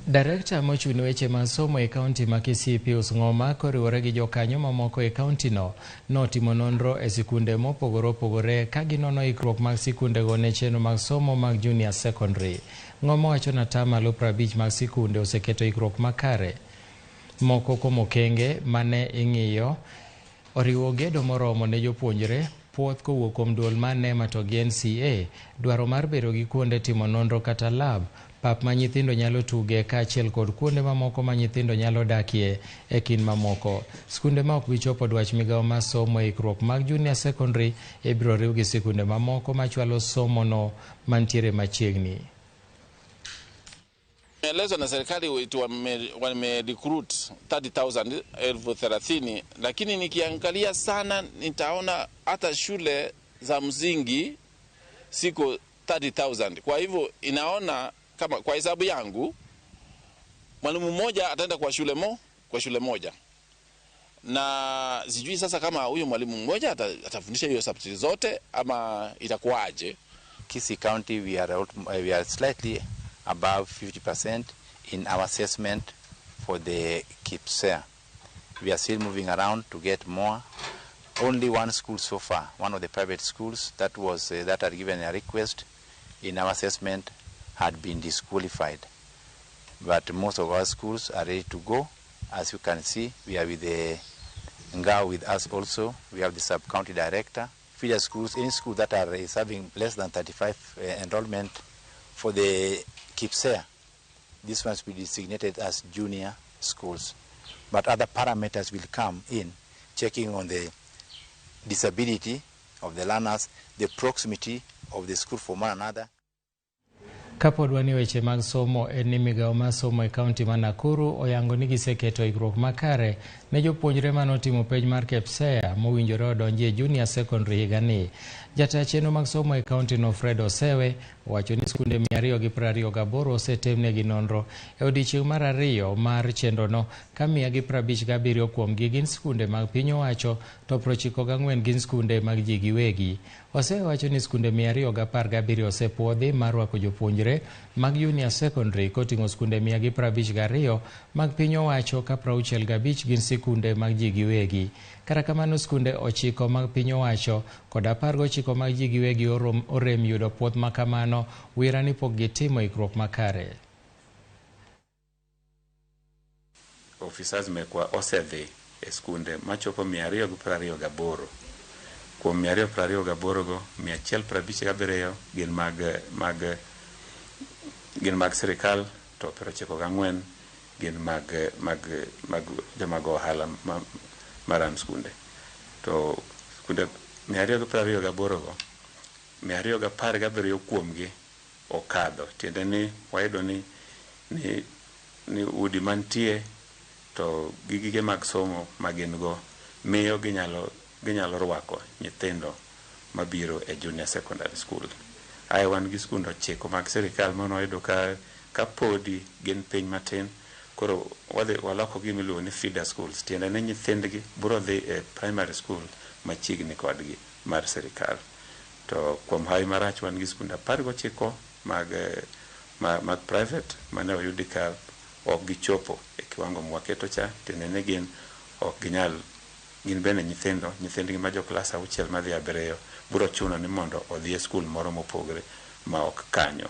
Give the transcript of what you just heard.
Darekta mochung' ne weche mag somo e kaunti ma Kisii Pius Ng'oma koriwore gi jokanyo mamoko e kauntino notimo nonro e sikunde mopogore opogore ka ginono ikruok mag sikundego ne chenro mag somo mag junior secondary. Ng'oma wacho ni atamalo 50 mag sikunde oseketo ikruok makare. Moko kuom okenge mane ing'iyo oriwo gedo moromo ne jopuonjre, puoth kowuok kuom duol mar NEMA to gi NCA, dwaro mar bedo gi kuonde timo nonro kata lab, pap ma nyithindo nyalo tuge kaachiel kod kuonde mamoko ma nyithindo nyalo dakie e kind mamoko. Skunde ma ok bi chopo dwach migawo mar somo e ikruok mag junior secondary ibiro riw gi sikunde mamoko machwalo somono mantiere machiegni. Elezwa na serikali wetu wame recruit 30,000 30,000, lakini nikiangalia sana nitaona hata shule za msingi siko 30,000. Kwa hivyo inaona kama kwa hesabu yangu mwalimu mmoja ataenda kwa shule moja, na sijui sasa kama huyo mwalimu mmoja atafundisha hiyo subject zote ama itakuwaje. Kisii County we are slightly above 50% in our assessment for the KPSEA. We are still moving around to get more. Only one school so far, one of the private schools that had given a request in our assessment, had been disqualified. But most of our schools are ready to go. As you can see, we are with the Ngao with us also. We have the sub-county director. Feeder schools, any school that are serving less than 35 enrollment for the KPSEA, these ones will be designated as junior schools. But other parameters will come in, checking on the disability of the learners, the proximity of the school from one another. Kapod wan e weche mag somo, en ni migawo mar somo e kaunti ma Nakuru oyango ni giseketo ikruok makare ne jopuonjre manotimo penj mar KPSEA mowinjore odonji e junior secondary higani. Jata chenro mag somo e kaunti no, Fred Osewe, owacho ni skunde 228 osetimnegi nonro e odiechieng' mar ariyo mar chenrono, ka 157 kuomgi gin skunde mag piny owacho to 94 gin skunde mag ji giwegi. Osewe wacho ni skunde 217 osepuodhi mar rwako jopuonjre mag junior secondary, koting'o skunde 152 mag piny owacho ka 65 gin sikunde mag ji giwegi. Kata kamano, skunde 9 mag piny owacho kod 19 mag ji giwegi orem yudo puoth makamano wira ni pok gitimo ikruok makare. Officers mekwa osedhi e skunde machopo 228. Kuom 228 go, 157 gin mag sirikal to 94 gin mag joma go ohala ma run skunde. To skunde 228 go, 217 kuomgi okadho, tiende ni wayudo ni udi mantie to gi gige mag somo ma gin go miyo ginyalo rwako nyithindo mabiro e junior secondary school. Ae wan gi skunde 9 mag sirikal mane wayudo ka podi gin piny matin, koro wadhi waloko gima iluongo ni feeder schools, tiende ni nyithindgi biro dhi e primary school machiegni kodgi mar sirikal. To kuom hawi marach, wan gi skunde 19 mag private mane oyudi ka ok gichopo e kiwango mwaketo cha, tiende ni gin ok ginyal, gin bende nyithindgi ma jo klas 6 madhi 7 biro chuno ni mondo odhi e skul moro mopogre ma ok kanyo.